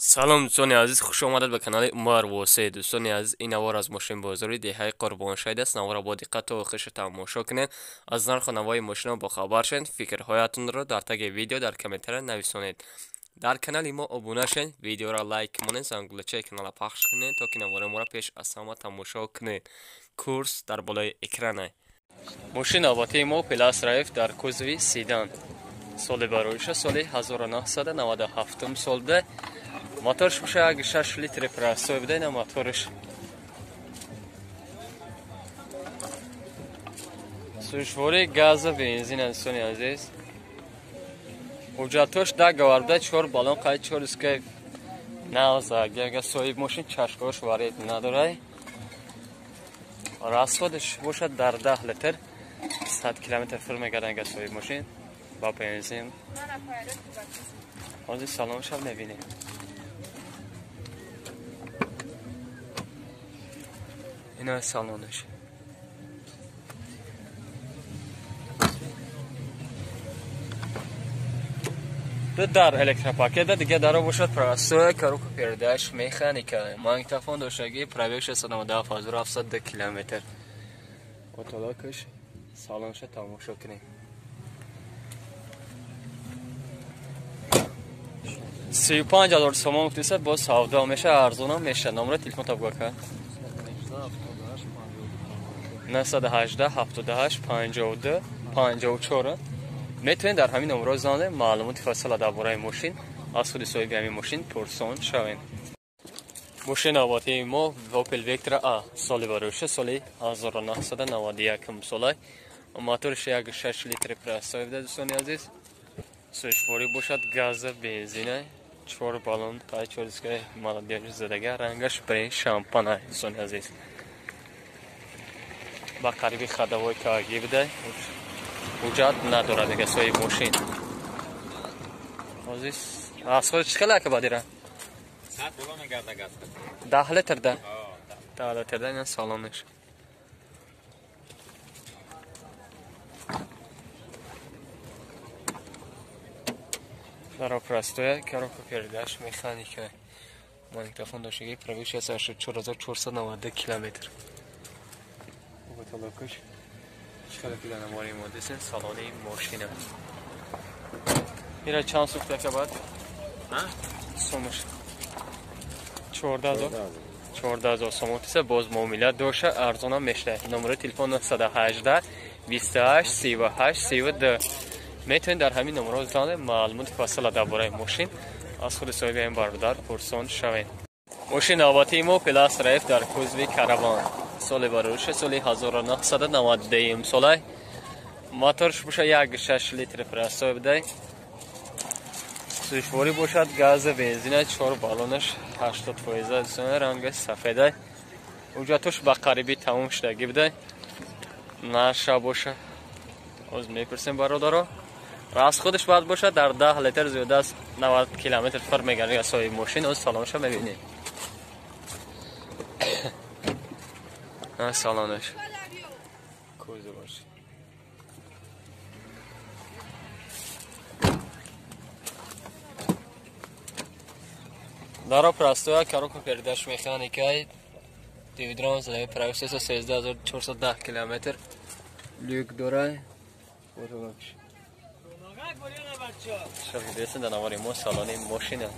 Салом дӯстони азиз, хуш омадед ба канали Умар Восе. Дӯстони азиз, ин навор аз мошинбозори деҳаи Қурбоншаҳид аст. Наворро бо диққат то охирша тамошо кунед, аз нарху навои мошино бохабар шавед, фикрҳоятонро дар таги видео дар комментария нависонед. Дар канали мо обуна шавед, видеоро лайк монед, зангулачаи каналро пахш кунед, то ки навори моро пеш аз ҳама тамошо кунед. Курс дар болои экрана. Мошин навбатии мо Opel Astra F дар кузови седан. Соли бароиша соли 1997 солда. Моторш боша 6 литр простой буда, ина моторш. Сӯзишвории газа бензин, дӯстони азиз. Ҳуҷҷатош да гаварда, 4 баллон қайд, 4 диска навза. Агар соҳиб мошин чашкош варид надорай. Расходш бошад дар 10 литр 100 километр фир мегардад агар соҳиб мошин ба бензин. Ҳозир салоншам мебинем. Ина салонаш. Ду дар электропакета, дига даро бошад простое, коробка передач, механика, магнитофон доштагӣ, пробег 697 километр. Отолокаш салонша тамошо кунем. 35,000 сомон гуфтиса, боз савдо меша, арзонам меша. Номери телефон табга ка? 918 78 52 54. Метавонед дар ҳамин номерҳо занг занед, маълумоти фасила дар бораи мошин аз худи соҳиби ҳамин мошин пурсон шавед. Мошин навбатии мо Opel Vectra A, соли бароиша соли 1991 сола. Моторш 1.6 литр простой буда, дӯстони азиз. Сӯзишворӣ бошад газа, бензина, 4 баллон, қай 4 дискаи молодежь задага, рангаш бренд шампана, дӯстони азиз. Ба қариби ходовой каги буда, ҳуҷҷат надорад мега соҳиби мошин. Ҳозир расход чӣ хеле ака бадира? 100 боло мегарда газ. 10 литр да? 10 литр да, ина салонаш. Даро простое, коробка передач, механика, магнитофон доштагӣ, пробег 64492 километр. Потолокаш чӣ ки дар навори мо дидем, салони мошина. Ира чанд сӯхта ка баъд? Сумаш 14,000. 14,000 сомон тиса, боз муомила доша, арзонам мешавад. Номери телефон 918 28 38 32. Метавонед дар ҳамин номерҳо занг занед, маълумоти фасила дар бораи мошин аз худи соҳиби ҳамин бародар пурсон шавед. Мошин навбатии мо Opel Astra F дар кузови караван. Соли бароиша соли 1992 сола. Моторш боша 1.6 литр простой буда. Сӯзишворӣ бошад газа, бензина, 4 баллонаш 80%, дӯстони, ранги сафеда. Ҳуҷҷатош ба қарибӣ тамом шудагӣ буда. Наша боша. Ҳозир мепурсем бародаро. Расходш баъд бошад дар 10 литр зиёда аз 90 километр фир мегардад соҳиби мошин. Ҳозир салонша мебинем. Салонаш. Кузоваш. Даро простое, коробка передач, механика, дивидрон задаи, пробег 313410 километр. Люк дорай. Фотолокш. Шоҳидест дар навори мо салони мошина.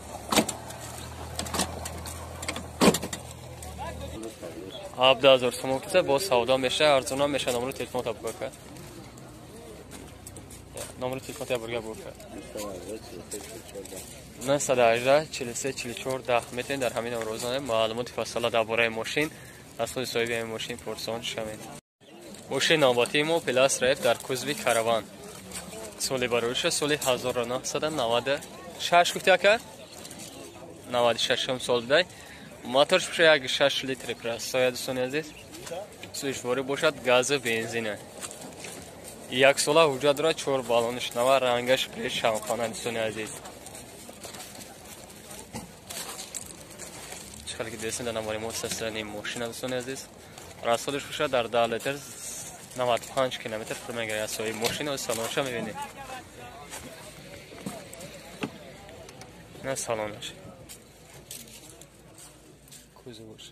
17,000 сомон киса, боз савдо меша, арзонам меша. Номери телефон табга ка? Номери телефон табга бука? 918 43 44 10. Метавонед дар ҳамин номерҳо занг занед, маълумоти фасила дар бораи мошин аз худи соҳиби ҳамин мошин пурсон шавед. Мошин навбатии мо Opel Astra F дар кузови караван. Соли бароиша соли 1996 гуфти ака? 96 сол будай. Моторш боша 1.6 литр простой, дӯстони азиз. Сӯзишворӣ бошад газа, бензина. Як сола ҳуҷҷат дорад, 4 баллонаш нава, рангаш бренд шампана, дӯстони азиз. Чӣ хеле ки дидем дар навори мо сасрани мошина, дӯстони азиз. Расходш бошад дар 10 литр 95 километр фир мегардад соҳиби мошин. Ҳозир салонша мебинем. На салонаш. Кузоваш.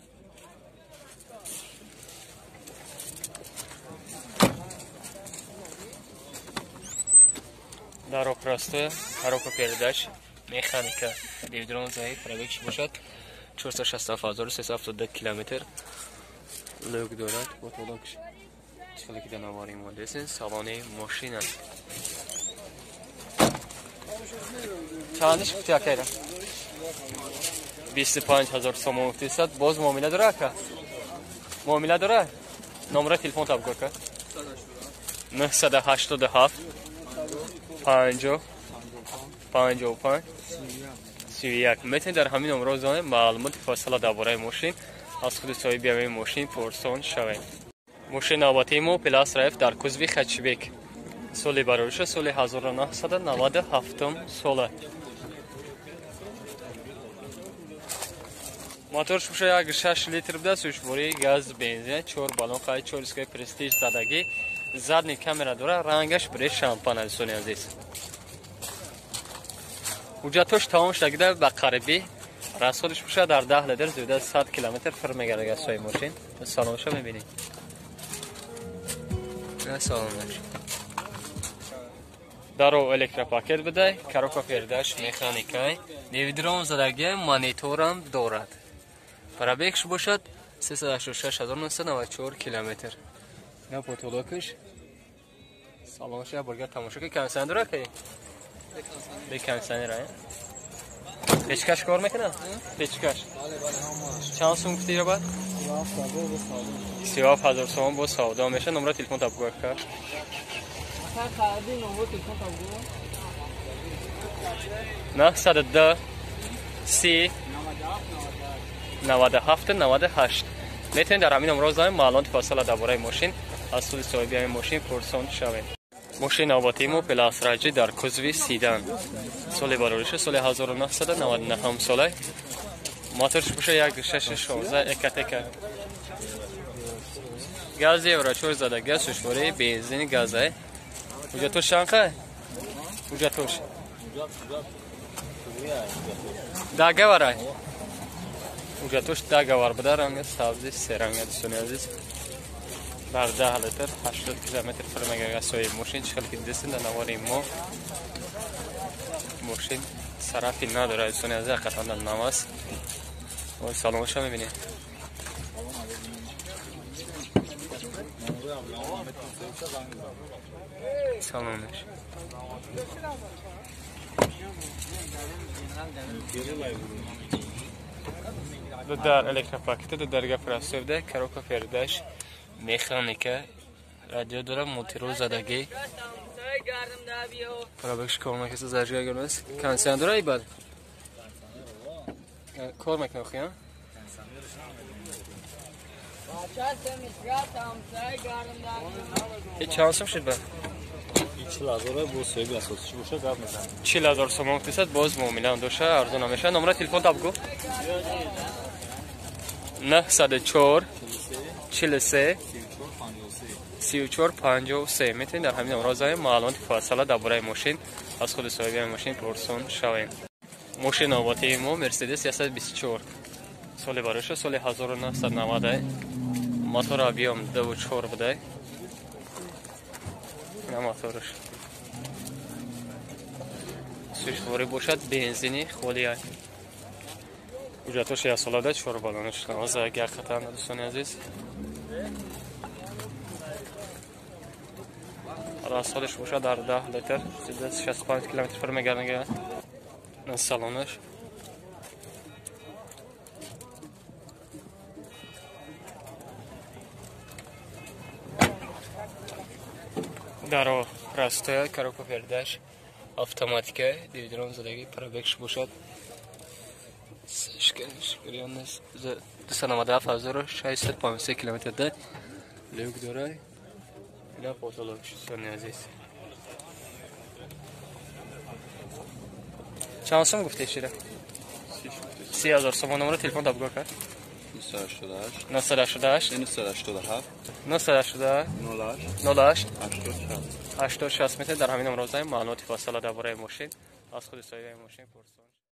Даро простое, коробка передач, механика, девдрон заи, пробегш бошад 467372 километр. Люк дорад, потолокш. Чхеле ки данавари мо десен, салони мошина. Чандиш гуфти акайра? 25000 сомон гуфтисад. Боз муомила дора ака? Муомила дора? Номера телефон таб гӯ ака. 987 50 55 31. Метавонед дар ҳамин номро занед, маълумоти фасала дар бораи мошин аз худи соҳиби ҳамин мошин пурсон шавед. Мошини навбатии мо Opel Astra F дар кузови хэтчбек. Соли барориша соли 1997 сола. Моторш буша 1.6 литр буда, сӯшвории газ, бензин, 4 баллон, қай 4 дискаи престиж задагӣ, задний камера дора, рангаш бре шампан азизони азиз. Ҳуҷҷатҳош тамом шудагида ба қарибӣ расходиш буша дар 10 литр зиёда аз 100 километр фир мегардад сои мошин. Салонша мебинед. Салонаш. Даро электропакет будай, коробка передач механикай, невидром задагӣ, мониторам дорад. Пробегш бошад 386994 километр. На потолокаш. Салонша як борга тамошо ки кондиционер дора ки? Бе кондиционер, а? Печкаш кор мекунад? Печкаш. Чанд сум гуфти ира бад? 37000 сомон бо савдо мешавад. Номера телефон таб гӯ ака. 902 30 97 98. Метавонед дар ҳамин номро занед, маълумоти фасала дар бораи мошин аз худи соҳиби ҳамин мошин пурсон шавед. Мошини навбатии мо Opel Astra J дар кузови седан. Соли барориша соли 1999 сола. Моторш буша 1.6 ЭКТК. Газ евро 4 зада, газ сӯшвории бензини газа. Ҳуҷҷатош чанд қай? Ҳуҷҷатош. Дагаварай. Ҳуҷҷатош дагавар буда, ранга сабзи серанга дӯстони азиз. Дар 10 литр 80 километр фир мегардад соҳиби мошин. Чӣ хеле ки дидестед дар навори мо мошин сарафи надорад дӯстони азиз, ҳақиқатан дар нав аст. Салонша мебинед. Салонаш. Дар электропакета, ду дарга простой, коробка передач, механика, радио дора, мультирул задагӣ. Пробегш кор мекунад, зажига гирмас. Кондиционер дора ибад? Кор мекунад охи, а? Чанд сум шуд ба? 40000 бо соҳиби асосӣ боша гап мезанад. 40000 сомон гуфтисад, боз муомила доша, арзон намешавад. Номера телефон таб гӯ. 904 43 34 53. Метавонед дар ҳамин номро занед, маълумоти фасала дар бораи мошин аз худи соҳиби мошин пурсон шавед. Мошини навбатии мо Mercedes 124. Соли бароша соли 1990. Мотор объем 2.4 будай. Ина мотораш. Сӯшворӣ бошад бензини холия. Ҳуҷҷатҳош як сола да, 4 баллонаш навоза ҳақиқатан дӯстони азиз. Расходиш бошад дар 10 литр 65 километр фир мегардад. Салонаш. Даро простая, коробка передач, автоматика, дивидрон задагӣ, пробегш бошад 297653 километр да люк дорай. Ина потолок дӯстони азиз. Чанд сум гуфтед шира? 30000 сомон. Номера телефон таб гӯ ака. 988 988 987 987 08 08 86. Метавонед дар ҳамин номро занед, маълумоти фасала дар бораи мошин аз худи соҳиби мошин пурсон.